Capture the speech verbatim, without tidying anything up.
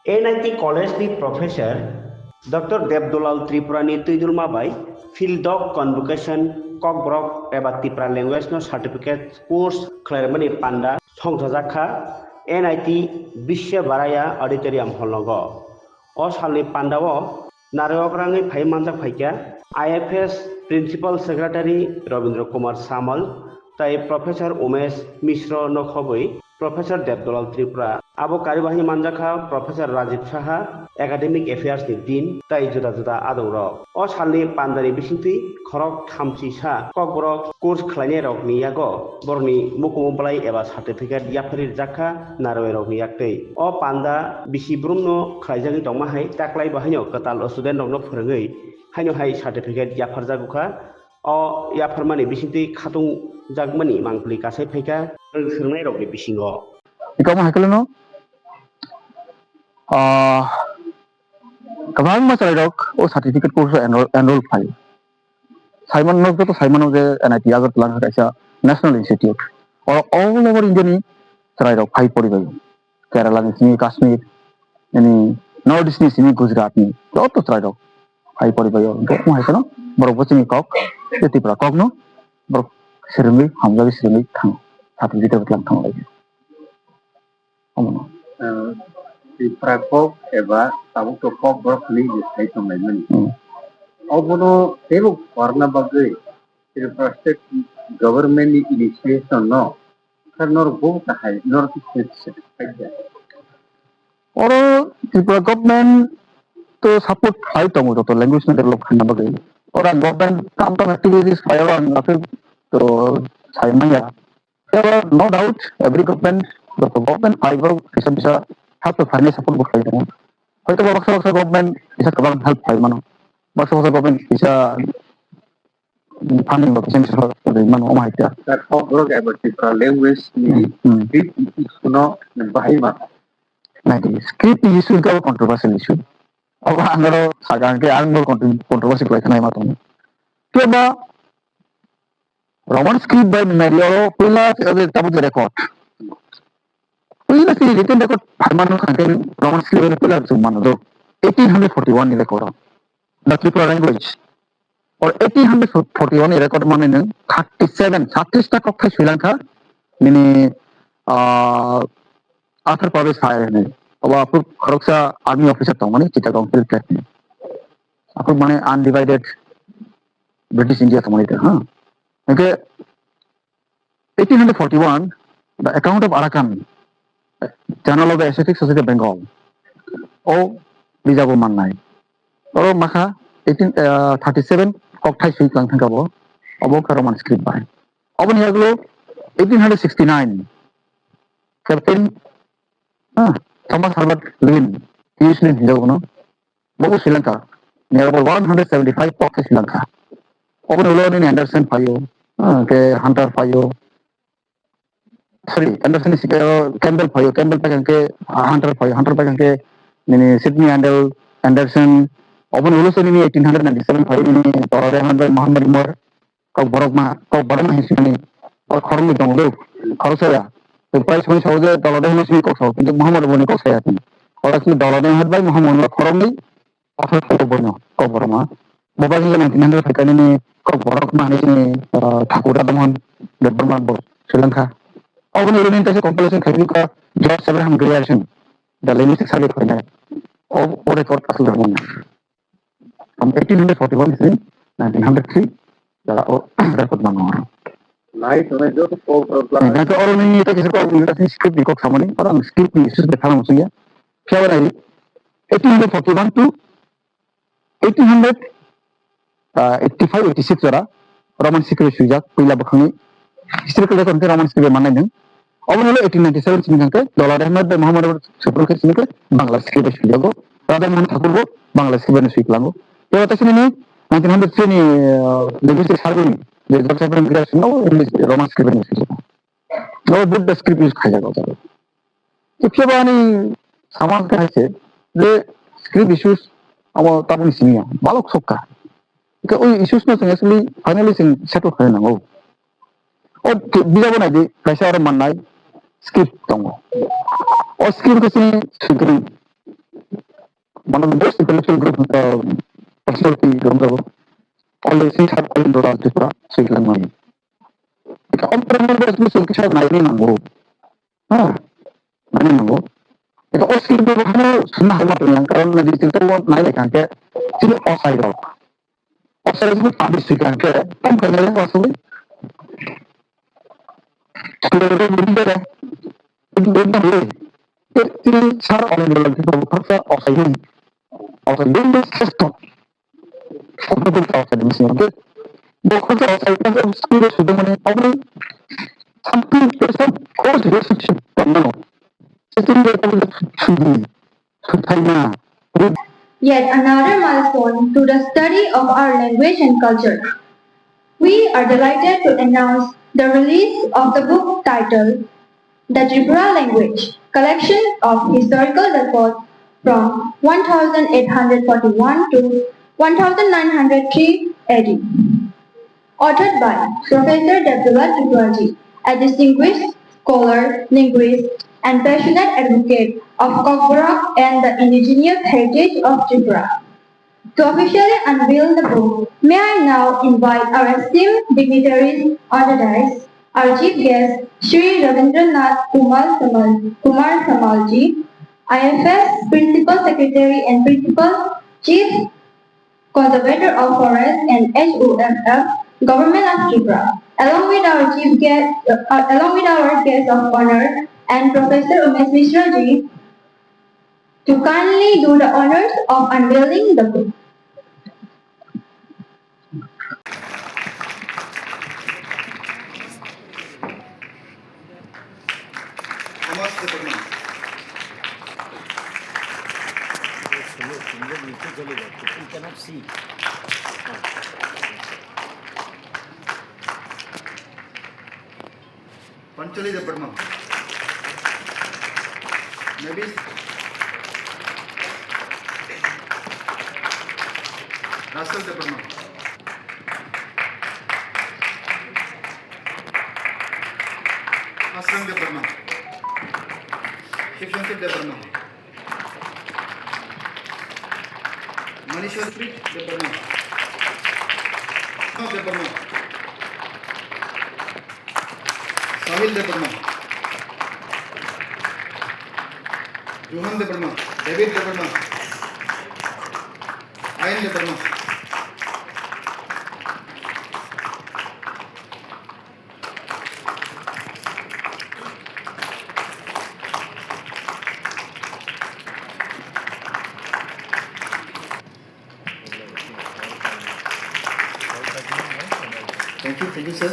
N I T College ni Professor Doctor Debdulal Tripura ni twidulma bai Field Doc Convocation Kokborok eba Tipra language no certificate course khlairwmani panda songchajak kha N I T Biswa Baraya Auditorium Hall nogo. O salni pandao narwk rangwi phai manjak phaikha I F S Principal Secretary Rabindra Kumar Samal tei Professor Umesh Mishra no khobwi Professor Debdulal Tripura. Abo karibahini manjakha Professor Rajiv Saha, Academic Affairs ni Dean tei juda juda adongrok. O salni pandani bisingtwi khorok thamchi sa Kokborok course khlainairokni yago borokni mukumu bwlai eba certificate yapharwi rwjak kha narwkni yaktwi. O panda bisi brumno khlaijagwi tongma hai taklai bo haino kwtal student rokno phwrwngwi haino hai certificate yapharjago kha. O yapharmani bisingtwi khatungjakmani mangpili kasai phaikha swrwngnairokni bisingo. Ikauma hai kheno, ah, kwbangma chwrairok o certificate course o enroll, enroll phai. Saimano, joto saimano je N I T Agartala wngkha kaisa national institute. Oro all over India ni chwrairok phai poribai. Kerala ni simi Kashmir, yani North East ni simi Gujarat ni joto chwrairok phai poribai. Oro wngkha hai kheno borok bo chini kok, je Tripura kok no borok swrwngwi hamjagwi swrwngwi thang, certificate lang thang lai. Omono. Ah, Tripura kok eba tabuk to kok borok hinwi je sai tonglaimani. Hmm. Obono teibo pharna bagwi Tripura state government ni initiation no kha norok bo kahai norok khe satisfied da? Oro Tripura government to support khlai tongo joto language no develop khaina bagwi. Oro ang government kam tang activities khlai oro ang aswk to sai manya. There are no doubt, every government, joto government phaibo kisa kisa help to finance support bo khlai tongo. Hoito ba baksa baksa government kisa kwbang help khlai mano. Baksa baksa government kisa funding bo kisa kisa help khlai mano, omo hai khe. Sir, kok borok eba Tripura language ni Hmm, hmm. Script issue no bahai ma. Nai di, script issue is a controversial issue. Obo ang oro saga hwnkhe ang bo contro-, controversy khlai kha nai ma tongo. Phiya ba Roman script bai nai ri oro puila tabuk record. Puila si written record pharma no kha khe Roman script bai puila chwng mano do. Eighteen hundred forty-one ni record o. The Tripura language. Or eighteen hundred forty-one ni record mani nung thirty-seven, thirty ta kokthai swilang kha. Nini, ah, Arthur Purvis Hire ni. Obo aphuru khoroksa army officer tongmani Chittagong Hill Tracts ni. Aphuru mane undivided British India tongmani ta, ha. Hwnkhe eighteen hundred forty-one, The Account of Arakan, Journal of the Asiatic Society of Bengal, o bijabo mannai. Oro makha eighteen, ah, thirty-seven kokthai swi tlang thangkha bo, obo khe Roman script bai. Oboni yagulo eighteen hundred sixty-nine, Captain, ah, Thomas Herbert Lynn, Hughes Lynn hinjago no. Bobo Sri Lanka, nearby one hundred seventy-five kok khe Sri Lanka. Oboni ulo nini Anderson phaio, ah, ke Hunter phaio. Sorry, Anderson ni sika Campbell phaio, Campbell pai khe Hunter phaio, Hunter pai khe nini Sydney Handel, Anderson. Oboni ulo se nini eighteen hundred ninety-seven phaio nini Dola Ahmed bai Muhammad Umar. Kok borok ma, kok borok ma hinwi sinani. O khoroknwi tongo do. Khoroksa ya. Tei pai songwi sao je Dola Ahmed hinwi kok sao. Kintu Muhammad Umar ni kok saya tini. Oro sini Dola Ahmed bai Muhammad Umar khoroknwi. Asal kok borokno, kok borok ma. Bo bai hinwi nineteen hundred phaikha nini kok borok ma hinwi sini, ah, Thakur Radhamohan Debbarma bo Sri Lanka. Oboni ulo nini kaisa compilation khaikha George Abraham Grierson. The Linguistic Survey khainai. O, o record asal Debbarma. From eighteen hundred forty-one to nineteen hundred three, jara o record mano. Nai tongnai joto kok borok Eh, nai to oro nini ta kisa kok ni script ni kok samani, oro ang script ni issues de khalang sungya. Kya nai eighteen hundred forty-one to eighteen hundred, ah, eighty-five, eighty-six jora Roman script swijak puila bwkhangni historical record hwnkhe Roman script manai nung. Oboni ulo eighteen ninety-seven simi hwnkhe Dola Ahmed bai Muhammad Umar Supreme Court simi khe Bangla script bai swijago. Radha Mohan Thakur bo Bangla script bai swi kwlango. Tei o taisini nineteen hundred three ni, uh, linguistic survey ni je George Abraham Grierson no English Roman script bai swijago. O Buddha script use khaijago. Phiya ba ani samaj khe hai se je script issues abo tabukni simi ya balok sokka. Khe o issues no chwng actually finally chwng settle khaina nango. O bijabo nai di, kaisa oro mannai script tongo. O script khe chini swikring. One of the best intellectual group, uh, personality group, all the things have all in the Tripura, so you can money. Ika om pernah bos ni sungki sa nai ni nango. Ha, nai ni nango. Ika o sir bo hano sunna hal matu yang karon na di tinta wo nai le kan ke. Sini osai rok. Osai rok ni publish si kan ke. Om kan le osai. Sundar ni bere. Ini bere. Ini sar oleh dalam kita berkata osai ini. Osai ini sesat. Something else in this market. Because of psychology of spirit, the money, probably something person close relationship, no. Sitting there, probably should be, should be, na. Yet another milestone to the study of our language and culture. We are delighted to announce the release of the book titled The Tripura Language, collection of historical records from one thousand eight hundred forty-one to one thousand nine hundred three A D. Authored by Professor Debadulla Tripuraji, a distinguished scholar, linguist, and passionate advocate of Kokborok and the indigenous heritage of Tripura. To officially unveil the book, may I now invite our esteemed dignitaries on the dais, our chief guest, Shri Ravindranath Kumar Samal, Kumar Samalji, I F S, Principal Secretary and Principal Chief Conservator of Forest and H O F F, Government of Tripura, along with our chief guest, uh, along with our guest of honor and Professor Umesh Mishra ji, to kindly do the honors of unveiling the book. Thomas Debbarma. You cannot see. Panchali Debbarma. Mavis. Russell Debbarma. Asrang Debbarma. Shivshankar Debbarma. Manisha Debbarma. Debbarma. Sahil Debbarma. Johan Debbarma. David Debbarma. Ayan Debbarma. Thank you, thank you, sir.